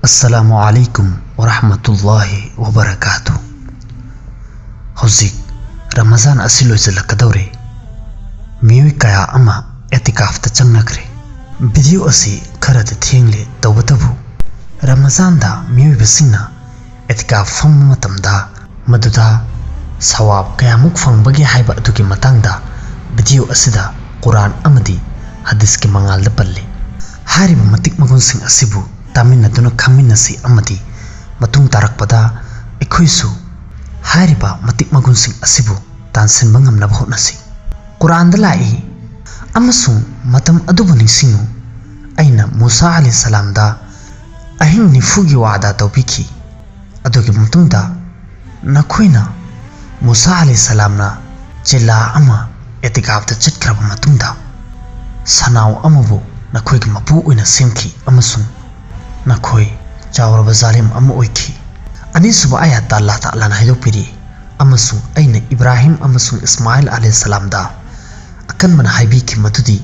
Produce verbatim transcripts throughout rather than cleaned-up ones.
ꯑꯁꯂꯥꯃꯨ ꯑꯂꯥꯏꯀꯨꯝ ꯋꯔꯍꯃꯇꯨꯜꯂꯥꯍꯤ ꯋꯕꯔꯀꯥꯇꯨ꯫ ꯍꯧꯖꯤꯛ ꯔꯃꯖꯥꯟ ꯑꯁꯤ ꯂꯣꯏꯁꯤꯜꯂꯛꯀꯗꯧꯔꯦ꯫ ꯃꯤꯑꯣꯏ ꯀꯌꯥ ꯑꯃ ꯑꯦꯇꯤꯀꯥꯐꯇ ꯆꯪꯅꯈ꯭ꯔꯦ꯫ ꯚꯤꯗꯤꯑꯣ ꯑꯁꯤ ꯈꯔꯗꯤ ꯊꯦꯡꯂꯦ, ꯇꯧꯕꯇꯕꯨ ꯔꯃꯖꯥꯟꯗ ꯃꯤꯑꯣꯏꯕꯁꯤꯡꯅ ꯑꯦꯇꯤꯀꯥꯐ ꯐꯝꯕ ꯃꯇꯝꯗ ꯃꯗꯨꯗ ꯁꯋꯥꯕ ꯀꯌꯥꯃꯨꯛ ꯐꯪꯕꯒꯦ ꯍꯥꯏꯕ ꯑꯗꯨꯒꯤ ꯃꯇꯥꯡꯗ ꯚꯤꯗꯤꯑꯣ ꯑꯁꯤꯗ ꯀꯨꯔꯥꯟ ꯑꯃꯗꯤ ꯍꯗꯤꯁꯀꯤ ꯃꯉꯥꯜꯗ ꯄꯜꯂꯤ꯫ ꯍꯥꯏꯔꯤꯕ ꯃꯇꯤꯛ ꯃꯒꯨꯟꯁꯤꯡ ꯑꯁꯤꯕꯨ ꯇꯥꯃꯤꯟꯅꯗꯨꯅ ꯈꯪꯃꯤꯟꯅꯁꯤ ꯑꯃꯗꯤ ꯃꯇꯨꯡ ꯇꯥꯔꯛꯄꯗ ꯑꯩꯈꯣꯏꯁꯨ ꯍꯥꯏꯔꯤꯕ ꯃꯇꯤꯛ ꯃꯒꯨꯟꯁꯤꯡ ꯑꯁꯤꯕꯨ ꯇꯥꯟꯁꯤꯟꯕ ꯉꯝꯅꯕ ꯍꯣꯠꯅꯁꯤ꯫ ꯀꯨꯔꯥꯟꯗ ꯂꯥꯛꯏ, "ꯑꯃꯁꯨꯡ ꯃꯇꯝ ꯑꯗꯨꯕꯨ ꯅꯤꯡꯁꯤꯡꯉꯨ, ꯑꯩꯅ ꯃꯨꯁꯥ ꯑꯂꯤ ꯁꯂꯥꯝꯗ ꯑꯍꯤꯡ ꯅꯤꯐꯨꯒꯤ ꯋꯥꯗ ꯇꯧꯕꯤꯈꯤ꯫ ꯑꯗꯨꯒꯤ ꯃꯇꯨꯡꯗ ꯅꯈꯣꯏꯅ ꯃꯨꯁꯥ ꯑꯂꯤ ꯁꯂꯥꯝꯅ ꯆꯤꯜꯂꯥ ꯑꯃ ꯑꯦꯇꯤꯀꯥꯐꯇ ꯆꯠꯈ꯭ꯔꯕ ꯃꯇꯨꯡꯗ ꯁꯅꯥꯎ ꯑꯃꯕꯨ ꯅꯈꯣꯏꯒꯤ ꯃꯄꯨ ꯑꯣꯏꯅ ꯁꯦꯝꯈꯤ ꯑꯃꯁꯨꯡ ꯅꯈꯣꯏ ꯆꯥꯎꯔꯕ ꯖꯥꯂꯤꯝ ꯑꯃ ꯑꯣꯏꯈꯤ"꯫ ꯑꯅꯤꯁꯨꯕ ꯑꯥꯌꯥꯠꯇ ꯑꯜꯂꯥꯍ ꯇꯥꯂꯥꯅ ꯍꯥꯏꯗꯣꯛꯄꯤꯔꯤ, "ꯑꯃꯁꯨꯡ ꯑꯩꯅ ꯏꯕ꯭ꯔꯥꯍꯤꯝ ꯑꯃꯁꯨꯡ ꯏꯁꯃꯥꯏꯜ ꯑꯂꯩꯍꯤꯁꯁꯂꯥꯝꯗ ꯑꯀꯟꯕꯅ ꯍꯥꯏꯕꯤꯈꯤ ꯃꯗꯨꯗꯤ,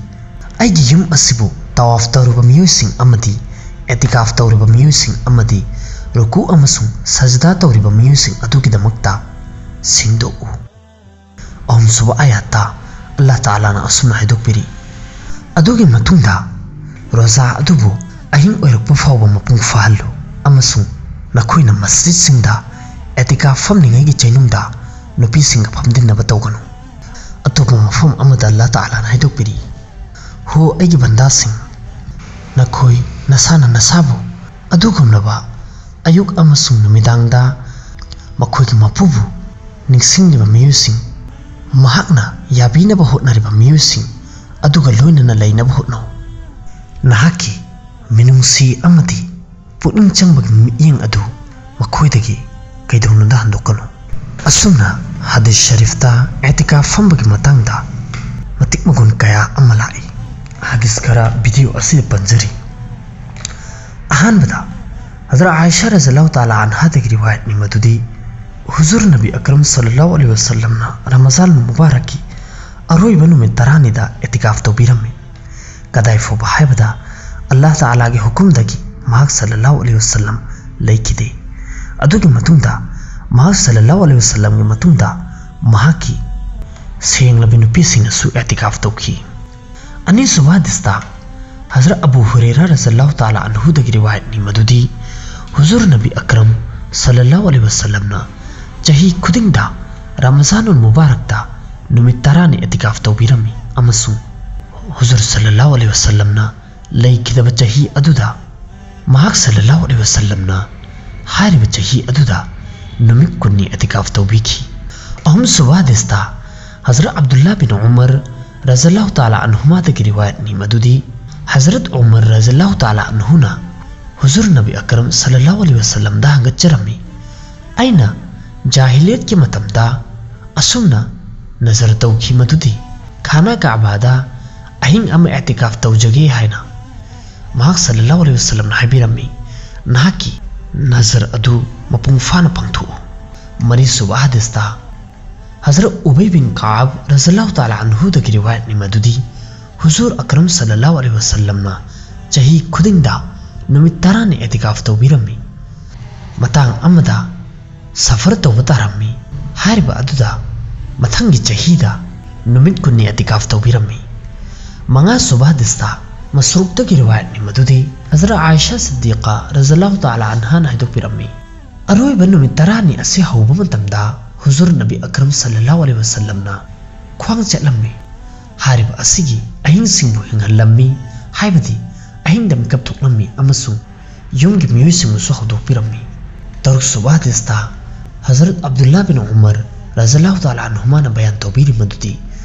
ꯑꯩꯒꯤ ꯌꯨꯝ ꯑꯁꯤꯕꯨ ꯇꯋꯥꯐ ꯇꯧꯔꯤꯕ ꯃꯤꯑꯣꯏꯁꯤꯡ ꯑꯃꯗꯤ ꯑꯦꯇꯤꯀꯥꯐ ꯇꯧꯔꯤꯕ ꯃꯤꯑꯣꯏꯁꯤꯡ ꯑꯃꯗꯤ ꯔꯨꯀꯨ ꯑꯃꯁꯨꯡ ꯁꯖꯗꯥ ꯇꯧꯔꯤꯕ ꯃꯤꯑꯣꯏꯁꯤꯡ ꯑꯗꯨꯒꯤꯗꯃꯛꯇ ꯁꯦꯡꯗꯣꯛꯎ"꯫ ꯑꯍꯨꯝꯁꯨꯕ ꯑꯥꯌꯥꯠꯇ ꯑꯜꯂꯥꯍ ꯇꯥꯂꯥꯅ ꯑꯁꯨꯝꯅ ꯍꯥꯏꯗꯣꯛꯄꯤꯔꯤ, "ꯑꯗꯨꯒꯤ ꯃꯇꯨꯡꯗ ꯔꯣꯖꯥ ꯑꯗꯨꯕꯨ ꯑꯍꯤꯡ ꯑꯣꯏꯔꯛꯄ ꯐꯥꯎꯕ ꯃꯄꯨꯡ ꯐꯥꯍꯜꯂꯨ, ꯑꯃꯁꯨꯡ ꯅꯈꯣꯏꯅ ꯃꯁꯖꯤꯗꯁꯤꯡꯗ ꯑꯦꯇꯤꯀꯥꯐ ꯐꯝꯂꯤꯉꯩꯒꯤ ꯆꯩꯅꯨꯡꯗ ꯅꯨꯄꯤꯁꯤꯡꯒ ꯐꯝꯖꯤꯟꯅꯕ ꯇꯧꯒꯅꯨ"꯫ ꯑꯇꯣꯞꯄ ꯃꯐꯝ ꯑꯃꯗ ꯑꯜꯂꯥꯍ ꯇꯥꯂꯥꯅ ꯍꯥꯏꯗꯣꯛꯄꯤꯔꯤ, "ꯍꯣ ꯑꯩꯒꯤ ꯕꯟꯗꯥꯁꯤꯡ, ꯅꯈꯣꯏ ꯅꯁꯥꯅ ꯅꯁꯥꯕꯨ ꯑꯗꯨꯒꯨꯝꯂꯕ ꯑꯌꯨꯛ ꯑꯃꯁꯨꯡ ꯅꯨꯃꯤꯗꯥꯡꯗ ꯃꯈꯣꯏꯒꯤ ꯃꯄꯨꯕꯨ ꯅꯤꯡꯁꯤꯡꯂꯤꯕ ꯃꯤꯑꯣꯏꯁꯤꯡ, ꯃꯍꯥꯛꯅ ꯌꯥꯕꯤꯅꯕ ꯍꯣꯠꯅꯔꯤꯕ ꯃꯤꯑꯣꯏꯁꯤꯡ ꯑꯗꯨꯒ ꯂꯣꯏꯅꯅ ꯂꯩꯅꯕ ꯍꯣꯠꯅꯧ꯫ ꯅꯍꯥꯛꯀꯤ ꯃꯤꯅꯨꯡꯁꯤ ꯑꯃꯗꯤ ꯄꯨꯛꯅꯤꯡ ꯆꯪꯕꯒꯤ ꯃꯤꯠꯌꯦꯡ ꯑꯗꯨ ꯃꯈꯣꯏꯗꯒꯤ ꯀꯩꯗꯧꯅꯨꯡꯗ ꯍꯟꯗꯣꯛꯀꯅꯨ"꯫ ꯑꯁꯨꯝꯅ ꯍꯗꯤꯁ ꯁꯔꯤꯐꯇ ꯑꯦꯇꯤꯀꯥꯐ ꯐꯝꯕꯒꯤ ꯃꯇꯥꯡꯗ ꯃꯇꯤꯛ ꯃꯒꯨꯟ ꯀꯌꯥ ꯑꯃ ꯂꯥꯛꯏ꯫ ꯍꯗꯤꯁ ꯈꯔ ꯚꯤꯗꯤꯑꯣ ꯑꯁꯤꯗ ꯄꯟꯖꯔꯤ꯫ ꯑꯍꯥꯟꯕꯗ, ꯍꯖꯔꯠ ꯑꯥꯏꯁꯥ ꯔꯖꯤꯌꯜꯂꯥꯍꯨ ꯇꯥꯂꯥ ꯑꯟꯍꯥꯗꯒꯤ ꯔꯤꯋꯥꯌꯠꯅꯤ ꯃꯗꯨꯗꯤ, ꯍꯨꯖꯨꯔ ꯅꯕꯤ ꯑꯀꯔꯝ ꯁꯜꯂꯜꯂꯥꯍꯨ ꯑꯂꯩꯍꯤ ꯋꯁꯜꯂꯝꯅ ꯔꯃꯖꯥꯟ ꯃꯨꯕꯥꯔꯛꯀꯤ ꯑꯔꯣꯏꯕ ꯅꯨꯃꯤꯠ ꯇꯔꯥꯅꯤꯗ ꯑꯦꯇꯤꯀꯥꯐ ꯇꯧꯕꯤꯔꯝꯃꯤ꯫ ꯀꯗꯥꯏ ꯐꯥꯎꯕ ꯍꯥꯏꯕꯗ, ꯑꯜꯂꯥꯍ ꯇꯥꯂꯥꯒꯤ ꯍꯨꯀꯨꯝꯗꯒꯤ ꯃꯍꯥꯛ ꯁꯜꯂꯜꯂꯥꯍꯨ ꯑꯂꯩꯍꯤ ꯋꯥꯁꯜꯂꯝ ꯂꯩꯈꯤꯗꯦ꯫ ꯑꯗꯨꯒꯤ ꯃꯇꯨꯡꯗ ꯃꯍꯥꯛ ꯁꯜꯂꯜꯂꯥꯍꯨ ꯑꯂꯩꯍꯤ ꯋꯥꯁꯜꯂꯝꯒꯤ ꯃꯇꯨꯡꯗ ꯃꯍꯥꯛꯀꯤ ꯁꯦꯡꯂꯕꯤ ꯅꯨꯄꯤꯁꯤꯡꯅꯁꯨ ꯑꯦꯇꯤꯀꯥꯐ ꯇꯧꯈꯤ꯫ ꯑꯅꯤꯁꯨꯕ ꯍꯗꯤꯁꯇ ꯍꯖꯔꯠ ꯑꯕꯨ ꯍꯨꯔꯦꯔꯥ ꯔꯖꯜꯂꯥꯍꯨ ꯇꯥꯂꯥ ꯑꯟꯍꯨꯗꯒꯤ ꯔꯤꯋꯥꯌꯠꯅꯤ ꯃꯗꯨꯗꯤ ꯍꯨꯖꯨꯔ ꯅꯕꯤ ꯑꯀꯔꯝ ꯁꯜꯂꯜꯂꯥꯍꯨ ꯑꯂꯩꯍꯤ ꯋꯥꯁꯜꯂꯝꯅ ꯆꯍꯤ ꯈꯨꯗꯤꯡꯗ ꯔꯃꯖꯥꯅꯨꯜ ꯃꯨꯕꯥꯔꯛꯇ ꯅꯨꯃꯤꯠ ꯇꯔꯥꯅꯤ ꯑꯦꯇꯤꯀꯥꯐ ꯇꯧꯕꯤꯔꯝꯃꯤ ꯑꯃꯁꯨꯡ ꯍꯨꯖꯨꯔ ꯁꯜꯂꯜꯂꯥꯍꯨ ꯑꯂꯩꯍꯤ ꯋꯥꯁꯜꯂꯝꯅ ꯂꯩꯈꯤꯗꯕ ꯆꯍꯤ ꯑꯗꯨꯗ ꯃꯍꯥꯛ ꯁꯜꯂꯜꯂꯥꯍꯨ ꯑꯂꯩꯍꯤ ꯋꯥꯁꯜꯂꯝꯅ ꯍꯥꯏꯔꯤꯕ ꯆꯍꯤ ꯑꯗꯨꯗ ꯅꯨꯃꯤꯠ ꯀꯨꯟꯅꯤ ꯑꯦꯇꯤꯀꯥꯐ ꯇꯧꯕꯤꯈꯤ꯫ ꯑꯍꯨꯝꯁꯨꯕ ꯍꯗꯤꯁꯇ ꯍꯖꯔꯠ ꯑꯕꯗꯨꯜꯂꯥ ꯕꯤꯟ ꯎꯃꯔ ꯔꯖꯜꯂꯥꯍꯨ ꯇꯥꯂꯥ ꯑꯟꯍꯨꯃꯥꯗꯒꯤ ꯔꯤꯋꯥꯌꯠꯅꯤ ꯃꯗꯨꯗꯤ ꯍꯖꯔꯠ ꯎꯃꯔ ꯔꯖꯜꯂꯥꯍꯨ ꯇꯥꯂꯥ ꯑꯟꯍꯨꯅ ꯍꯨꯖꯨꯔ ꯅꯕꯤ ꯑꯀꯔꯝ ꯁꯜꯂꯜꯂꯥꯍꯨ ꯑꯂꯩꯍꯤ ꯋꯥꯁꯜꯂꯝꯗ ꯍꯪꯒꯠꯆꯔꯝꯃꯤ, "ꯑꯩꯅ ꯖꯥꯍꯤꯂꯤꯌꯠꯀꯤ ꯃꯇꯝꯗ ꯑꯁꯨꯝꯅ ꯅꯖꯔ ꯇꯧꯈꯤ ꯃꯗꯨꯗꯤ ꯈꯥꯅꯥ ꯀꯥꯕꯥꯗ ꯑꯍꯤꯡ ꯑꯃ ꯑꯦꯇꯤꯀꯥꯐ ꯇꯧꯖꯒꯦ ꯍꯥꯏꯅ ꯃꯍꯥꯛ ꯁꯜꯂꯜꯂꯥꯍꯨ ꯑꯂꯩꯍꯤ ꯋꯥꯁꯜꯂꯝꯅ ꯍꯥꯏꯕꯤꯔꯝꯃꯤ, ꯅꯍꯥꯛꯀꯤ ꯅꯖꯔ ꯑꯗꯨ ꯃꯄꯨꯡ ꯐꯥꯅ ꯄꯥꯡꯊꯣꯛꯎ"꯫ ꯃꯔꯤꯁꯨꯕ ꯍꯗꯤꯁꯇ ꯍꯖꯔꯠ ꯎꯕꯩ ꯕꯤꯟ ꯀꯥꯕ ꯔꯖꯜꯂꯥꯍꯨ ꯇꯥꯂꯥ ꯑꯟꯍꯨꯗꯒꯤ ꯔꯤꯋꯥꯌꯠꯅꯤ ꯃꯗꯨꯗꯤ ꯍꯨꯖꯨꯔ ꯑꯀꯔꯝ ꯁꯜꯂꯜꯂꯥꯍꯨ ꯑꯂꯩꯍꯤ ꯋꯥꯁꯜꯂꯝꯅ ꯆꯍꯤ ꯈꯨꯗꯤꯡꯗ ꯅꯨꯃꯤꯠ ꯇꯔꯥꯅꯤ ꯑꯦꯇꯤꯀꯥꯐ ꯇꯧꯕꯤꯔꯝꯃꯤ꯫ ꯃꯇꯥꯡ ꯑꯃꯗ ꯁꯐꯔ ꯇꯧꯕ ꯇꯥꯔꯝꯃꯤ꯫ ꯍꯥꯏꯔꯤꯕ ꯑꯗꯨꯗ ꯃꯊꯪꯒꯤ ꯆꯍꯤꯗ ꯅꯨꯃꯤꯠ ꯀꯨꯟꯅꯤ ꯑꯦꯇꯤꯀꯥꯐ ꯇꯧꯕꯤꯔꯝꯃꯤ꯫ ꯃꯉꯥꯁꯨꯕ ꯍꯗꯤꯁꯇ ꯃꯁꯔꯨꯛꯇꯒꯤ ꯔꯤꯋꯥꯌꯠꯅꯤ ꯃꯗꯨꯗꯤ ꯍꯖꯔꯠ ꯑꯥꯏꯁꯥ ꯁꯤꯗꯤꯀꯥ ꯔꯖꯜꯂꯥꯍꯨ ꯇꯥꯂꯥ ꯑꯟꯍꯥꯅ ꯍꯥꯏꯗꯣꯛꯄꯤꯔꯝꯃꯤ, "ꯑꯔꯣꯏꯕ ꯅꯨꯃꯤꯠ ꯇꯔꯥꯅꯤ ꯑꯁꯤ ꯍꯧꯕ ꯃꯇꯝꯗ ꯍꯨꯖꯨꯔ ꯅꯕꯤ ꯑꯀꯔꯝ ꯁꯜꯂꯜꯂꯥꯍꯨ ꯑꯂꯩꯍꯤ ꯋꯥꯁꯜꯂꯝꯅ ꯈ꯭ꯋꯥꯡ ꯆꯠꯂꯝꯃꯤ꯫ ꯍꯥꯏꯔꯤꯕ ꯑꯁꯤꯒꯤ ꯑꯍꯤꯡꯁꯤꯡꯕꯨ ꯍꯤꯡꯍꯜꯂꯝꯃꯤ, ꯍꯥꯏꯕꯗꯤ ꯑꯍꯤꯡꯗ ꯃꯤꯀꯞ ꯊꯣꯛꯂꯝꯃꯤ ꯑꯃꯁꯨꯡ ꯌꯨꯝꯒꯤ ꯃꯤꯑꯣꯏꯁꯤꯡꯕꯨꯁꯨ ꯍꯧꯗꯣꯛꯄꯤꯔꯝꯃꯤ"꯫ ꯇꯔꯨꯛꯁꯨꯕ ꯍꯗꯤꯁꯇ ꯍꯖꯔꯠ ꯑꯕꯗꯨꯜꯂꯥ ꯕꯤꯟ ꯎꯃꯔ ꯔꯖꯜꯂꯥꯍꯨ ꯇꯥꯂꯥ ꯑꯟꯍꯨꯃꯥꯅ ꯕꯌꯥꯟ ꯇꯧꯕꯤꯔꯤ ꯃꯗꯨꯗꯤ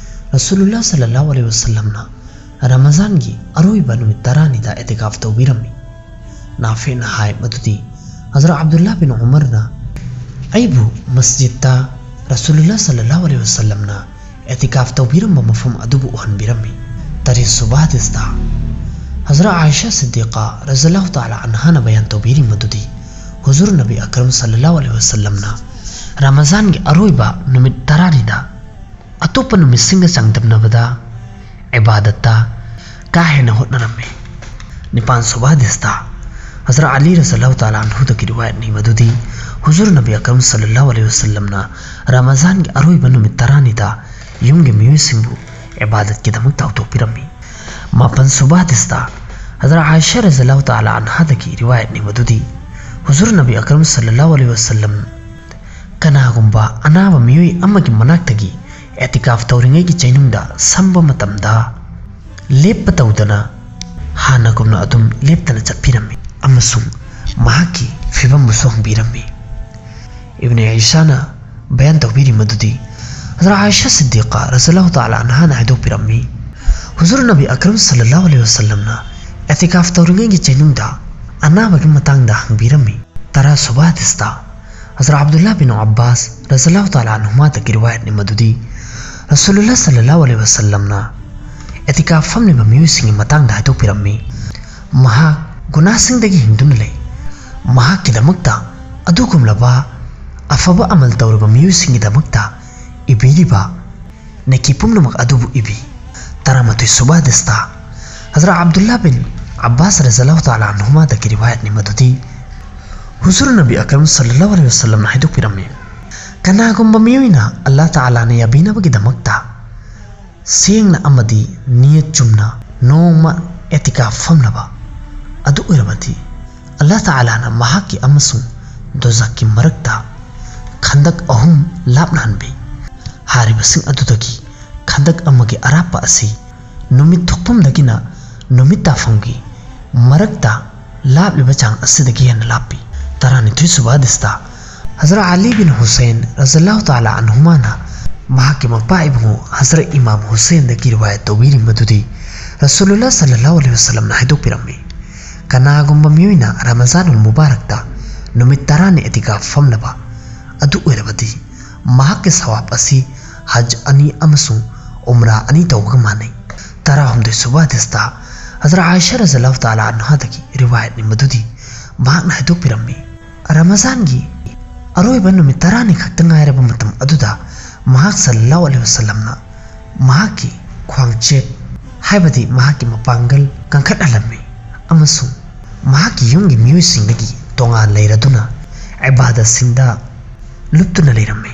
ꯔꯁꯨꯂꯨꯜꯂꯥ ꯁꯜꯂꯜꯂꯥꯍꯨ ꯑꯂꯩꯍꯤ ꯋꯥꯁꯜꯂꯝꯅ ꯔꯃꯖꯥꯟꯒꯤ ꯑꯔꯣꯏꯕ ꯅꯨꯃꯤꯠ ꯇꯔꯥꯅꯤꯗ ꯑꯦꯇꯤꯀꯥꯐ ꯇꯧꯕꯤꯔꯝꯃꯤ꯫ ꯅꯥꯐꯦꯅ ꯍꯥꯏ ꯃꯗꯨꯗꯤ ꯍꯖꯔꯠ ꯑꯕꯗꯨꯜꯂꯥ ꯕꯤꯟ ꯎꯃꯔꯅ ꯑꯩꯕꯨ ꯃꯁꯖꯤꯗꯇ ꯔꯁꯨꯂꯨꯜꯂꯥ ꯁꯜꯂꯜꯂꯥꯍꯨ ꯑꯂꯩꯍꯤ ꯋꯥꯁꯜꯂꯝꯅ ꯑꯦꯇꯤꯀꯥꯐ ꯇꯧꯕꯤꯔꯝꯕ ꯃꯐꯝ ꯑꯗꯨꯕꯨ ꯎꯍꯟꯕꯤꯔꯝꯃꯤ꯫ ꯇꯔꯦꯠꯁꯨꯕ ꯍꯗꯤꯁꯇ ꯍꯖꯔꯠ ꯑꯥꯏꯁꯥ ꯁꯤꯗꯤꯀꯥ ꯔꯖꯜꯂꯥꯍꯨ ꯇꯥꯂꯥ ꯑꯟꯍꯥꯅ ꯕꯌꯥꯟ ꯇꯧꯕꯤꯔꯤ ꯃꯗꯨꯗꯤ ꯍꯨꯖꯨꯔ ꯅꯕꯤ ꯑꯀꯔꯝ ꯁꯜꯂꯜꯂꯥꯍꯨ ꯑꯂꯩꯍꯤ ꯋꯥꯁꯜꯂꯝꯅ ꯔꯃꯖꯥꯟꯒꯤ ꯑꯔꯣꯏꯕ ꯅꯨꯃꯤꯠ ꯇꯔꯥꯅꯤꯗ ꯑꯇꯣꯞꯄ ꯅꯨꯃꯤꯠꯁꯤꯡꯒ ꯆꯥꯡꯗꯝꯅꯕꯗ ꯏꯕꯥꯗꯠꯇ ꯀꯥ ꯍꯦꯟꯅ ꯍꯣꯠꯅꯔꯝꯃꯤ꯫ ꯅꯤꯄꯥꯟꯁꯨꯕ ꯍꯗꯤꯁꯇ ꯍꯖꯔꯠ ꯑꯂꯤ ꯔꯖꯜꯂꯥꯍꯨ ꯇꯥꯂꯥ ꯑꯟꯍꯨꯗꯒꯤ ꯔꯤꯋꯥꯌꯠꯅꯤ ꯃꯗꯨꯗꯤ, ꯍꯨꯖꯨꯔ ꯅꯕꯤ ꯑꯀꯔꯝ ꯁꯜꯂꯜꯂꯥꯍꯨ ꯑꯂꯩꯍꯤ ꯋꯁꯜꯂꯝꯅ ꯔꯃꯖꯥꯟꯒꯤ ꯑꯔꯣꯏꯕ ꯅꯨꯃꯤꯠ ꯇꯔꯥꯅꯤꯗ ꯌꯨꯝꯒꯤ ꯃꯤꯑꯣꯏꯁꯤꯡꯕꯨ ꯏꯕꯥꯗꯠꯀꯤꯗꯃꯛꯇ ꯍꯧꯗꯣꯛꯄꯤꯔꯝꯃꯤ꯫ ꯃꯥꯄꯟ ꯁꯨꯕ ꯍꯗꯤꯁꯇ ꯍꯖꯔꯠ ꯑꯥꯏꯁꯥ ꯔꯖꯜꯂꯥꯍꯨ ꯇꯥꯂꯥ ꯑꯟꯍꯥꯗꯒꯤ ꯔꯤꯋꯥꯌꯠꯅꯤ ꯃꯗꯨꯗꯤ, ꯍꯨꯖꯨꯔ ꯅꯕꯤ ꯑꯀꯔꯝ ꯁꯜꯂꯜꯂꯥꯍꯨ ꯑꯂꯩꯍꯤ ꯋꯁꯜꯂꯝ ꯀꯅꯥꯒꯨꯝꯕ ꯑꯅꯥꯕ ꯃꯤꯑꯣꯏ ꯑꯃꯒꯤ ꯃꯅꯥꯛꯇꯒꯤ ꯑꯦꯇꯤꯀꯥꯐ ꯇꯧꯔꯤꯉꯩꯒꯤ ꯆꯩꯅꯨꯡꯗ ꯁꯝꯕ ꯃꯇꯝꯗ ꯂꯦꯞꯄ ꯇꯧꯗꯅ ꯍꯥꯟꯅꯒꯨꯝꯅ ꯑꯗꯨꯝ ꯂꯦꯞꯇꯅ ꯆꯠꯄꯤꯔꯝꯃꯤ ꯑꯃꯁꯨꯡ ꯃꯍꯥꯛꯀꯤ ꯐꯤꯕꯝꯕꯨꯁꯨ ꯍꯪꯕꯤꯔꯝꯃꯤ꯫ ꯏꯕꯅꯦ ꯑꯥꯏꯁꯥꯅ ꯕꯌꯥꯟ ꯇꯧꯕꯤꯔꯤ ꯃꯗꯨꯗꯤ, ꯍꯖꯔꯠ ꯑꯥꯏꯁꯥ ꯁꯤꯗꯤꯀꯥ ꯔꯖꯜꯂꯥꯍꯨ ꯇꯥꯂꯥ ꯑꯟꯍꯥꯅ ꯍꯥꯏꯗꯣꯛꯄꯤꯔꯝꯃꯤ, ꯍꯨꯖꯨꯔ ꯅꯕꯤ ꯑꯀꯔꯝ ꯁꯜꯂꯜꯂꯥꯍꯨ ꯑꯂꯩꯍꯤ ꯋꯁꯜꯂꯝꯅ ꯑꯦꯇꯤꯀꯥꯐ ꯇꯧꯔꯤꯉꯩꯒꯤ ꯆꯩꯅꯨꯡꯗ ꯑꯅꯥꯕꯒꯤ ꯃꯇꯥꯡꯗ ꯍꯪꯕꯤꯔꯝꯃꯤ꯫ ꯇꯔꯥ ꯁꯨꯕ ꯍꯗꯤꯁꯇ ꯍꯖꯔꯠ ꯑꯕꯗꯨꯜꯂꯥ ꯕꯤꯟ ꯑꯕꯥꯁ ꯔꯖꯜꯂꯥꯍꯨ ꯇꯥꯂꯥ ꯑꯟꯍꯨꯃꯥꯗꯒꯤ ꯔꯤꯋꯥꯌꯠꯅꯤ ꯃꯗꯨꯗꯤ, ꯔꯁꯨꯂꯨꯜꯂꯥ ꯁꯜꯂꯜꯂꯥꯍꯨ ꯑꯂꯩꯍꯤ ꯋꯁꯜꯂꯝꯅ ꯑꯦꯇꯤꯀꯥꯐ ꯐꯝꯂꯤꯕ ꯃꯤꯑꯣꯏꯁꯤꯡꯒꯤ ꯃꯇꯥꯡꯗ ꯍꯥꯏꯗꯣꯛꯄꯤꯔꯝꯃꯤ, ꯃꯍꯥꯛ ꯒꯨꯅꯥꯁꯤꯡꯗꯒꯤ ꯍꯤꯡꯗꯨꯅ ꯂꯩ꯫ ꯃꯍꯥꯛꯀꯤꯗꯃꯛꯇ ꯑꯗꯨꯒꯨꯝꯂꯕ ꯑꯐꯕ ꯑꯃꯜ ꯇꯧꯔꯕ ꯃꯤꯑꯣꯏꯁꯤꯡꯒꯤꯗꯃꯛꯇ ꯏꯕꯤꯔꯤꯕ ꯅꯦꯀꯤ ꯄꯨꯝꯅꯃꯛ ꯑꯗꯨꯕꯨ ꯏꯕꯤ꯫ ꯇꯔꯥꯃꯥꯊꯣꯏ ꯁꯨꯕ ꯍꯗꯤꯁꯇ ꯍꯖꯔꯠ ꯑꯕꯗꯨꯜꯂꯥ ꯕꯤꯟ ꯑꯕꯥꯁ ꯔꯖꯜꯂꯥꯍꯨ ꯇꯥꯂꯥ ꯑꯟꯍꯨꯃꯥꯗꯒꯤ ꯔꯤꯋꯥꯌꯠꯅꯤ ꯃꯗꯨꯗꯤ, ꯍꯨꯖꯨꯔ ꯅꯕꯤ ꯑꯀꯔꯝ ꯁꯜꯂꯜꯂꯥꯍꯨ ꯑꯂꯩꯍꯤ ꯋꯁꯜꯂꯝꯅ ꯍꯥꯏꯗꯣꯛꯄꯤꯔꯝꯃꯤ, ꯀꯅꯥꯒꯨꯝꯕ ꯃꯤꯑꯣꯏꯅ ꯑꯜꯂꯥ ꯇꯥꯂꯥꯅ ꯌꯥꯕꯤꯅꯕꯒꯤꯗꯃꯛꯇ ꯁꯦꯡꯅ ꯑꯃꯗꯤ ꯅꯤꯌꯠ ꯆꯨꯝꯅ ꯅꯣꯡꯃ ꯑꯦꯇꯤꯀꯥꯐ ꯐꯝꯂꯕ ꯑꯗꯨ ꯑꯣꯏꯔꯕꯗꯤ, ꯑꯜꯂꯥ ꯇꯥꯂꯥꯅ ꯃꯍꯥꯛꯀꯤ ꯑꯃꯁꯨꯡ ꯗꯣꯖꯥꯛꯀꯤ ꯃꯔꯛꯇ ꯈꯟꯗꯛ ꯑꯍꯨꯝ ꯂꯥꯞꯅꯍꯟꯕꯤ꯫ ꯍꯥꯏꯔꯤꯕꯁꯤꯡ ꯑꯗꯨꯗꯒꯤ ꯈꯟꯗꯛ ꯑꯃꯒꯤ ꯑꯔꯥꯞꯄ ꯑꯁꯤ ꯅꯨꯃꯤꯠ ꯊꯣꯛꯐꯝꯗꯒꯤꯅ ꯅꯨꯃꯤꯠ ꯇꯥꯐꯝꯒꯤ ꯃꯔꯛꯇ ꯂꯥꯞꯂꯤꯕ ꯆꯥꯡ ꯑꯁꯤꯗꯒꯤ ꯍꯦꯟꯅ ꯂꯥꯞꯄꯤ꯫ ꯇꯔꯥꯅꯤꯊꯣꯏ ꯁꯨꯕ ꯍꯗꯤꯁꯇ ꯍꯖꯔꯠ ꯑꯂꯤ ꯕꯤꯟ ꯍꯨꯁꯦꯟ ꯔꯖꯜꯂꯥꯍꯨ ꯇꯥꯂꯥ ꯑꯟꯍꯨꯃꯥꯅ ꯃꯍꯥꯛꯀꯤ ꯃꯄꯥ ꯏꯕꯨꯡꯉꯣ ꯍꯖꯔꯠ ꯏꯃꯥꯝ ꯍꯨꯁꯦꯟꯗꯒꯤ ꯔꯤꯋꯥꯌꯠ ꯇꯧꯕꯤꯔꯤ ꯃꯗꯨꯗꯤ, ꯔꯁꯨꯂꯨꯜꯂꯥ ꯁꯜꯂꯜꯂꯥꯍꯨ ꯑꯂꯩꯍꯤ ꯋꯁꯜꯂꯝꯅ ꯍꯥꯏꯗꯣꯛꯄꯤꯔꯝꯃꯤ, ꯀꯅꯥꯒꯨꯝꯕ ꯃꯤꯑꯣꯏꯅ ꯔꯃꯖꯥꯟ ꯎꯜ ꯃꯨꯕꯥꯔꯛꯇ ꯅꯨꯃꯤꯠ ꯇꯔꯥꯅꯤ ꯑꯦꯇꯤꯀꯥꯐ ꯐꯝꯂꯕ ꯑꯗꯨ ꯑꯣꯏꯔꯕꯗꯤ, ꯃꯍꯥꯛꯀꯤ ꯁꯋꯥꯕ ꯑꯁꯤ ꯍꯖ ꯑꯅꯤ ꯑꯃꯁꯨꯡ ꯎꯝꯔꯥ ꯑꯅꯤ ꯇꯧꯕꯒ ꯃꯥꯟꯅꯩ꯫ ꯇꯔꯥꯍꯨꯝꯗꯣꯏ ꯁꯨꯕ ꯍꯗꯤꯁꯇ ꯍꯖꯔꯠ ꯑꯥꯏꯁꯥ ꯔꯖꯜꯂꯥꯍꯨ ꯇꯥꯂꯥ ꯑꯟꯍꯥꯗꯒꯤ ꯔꯤꯋꯥꯌꯠꯅꯤ ꯃꯗꯨꯗꯤ, ꯃꯍꯥꯛꯅ ꯍꯥꯏꯗꯣꯛꯄꯤꯔꯝꯃꯤ, ꯔꯃꯖꯥꯟꯒꯤ ꯑꯔꯣꯏꯕ ꯅꯨꯃꯤꯠ ꯇꯔꯥꯅꯤ ꯈꯛꯇ ꯉꯥꯏꯔꯕ ꯃꯇꯝ ꯑꯗꯨꯗ ꯃꯍꯥꯛ ꯁꯜꯂꯜꯂꯥꯍꯨ ꯑꯂꯩꯍꯤ ꯋꯁꯜꯂꯝꯅ ꯃꯍꯥꯛꯀꯤ ꯈ꯭ꯋꯥꯡꯆꯦꯠ, ꯍꯥꯏꯕꯗꯤ ꯃꯍꯥꯛꯀꯤ ꯃꯄꯥꯡꯒꯜ ꯀꯟꯈꯠꯍꯜꯂꯝꯃꯤ ꯑꯃꯁꯨꯡ ꯃꯍꯥꯛꯀꯤ ꯌꯨꯝꯒꯤ ꯃꯤꯑꯣꯏꯁꯤꯡꯗꯒꯤ ꯇꯣꯉꯥꯟ ꯂꯩꯔꯗꯨꯅ ꯏꯕꯥꯗꯠꯁꯤꯡꯗ ꯂꯨꯞꯇꯨꯅ ꯂꯩꯔꯝꯃꯤ꯫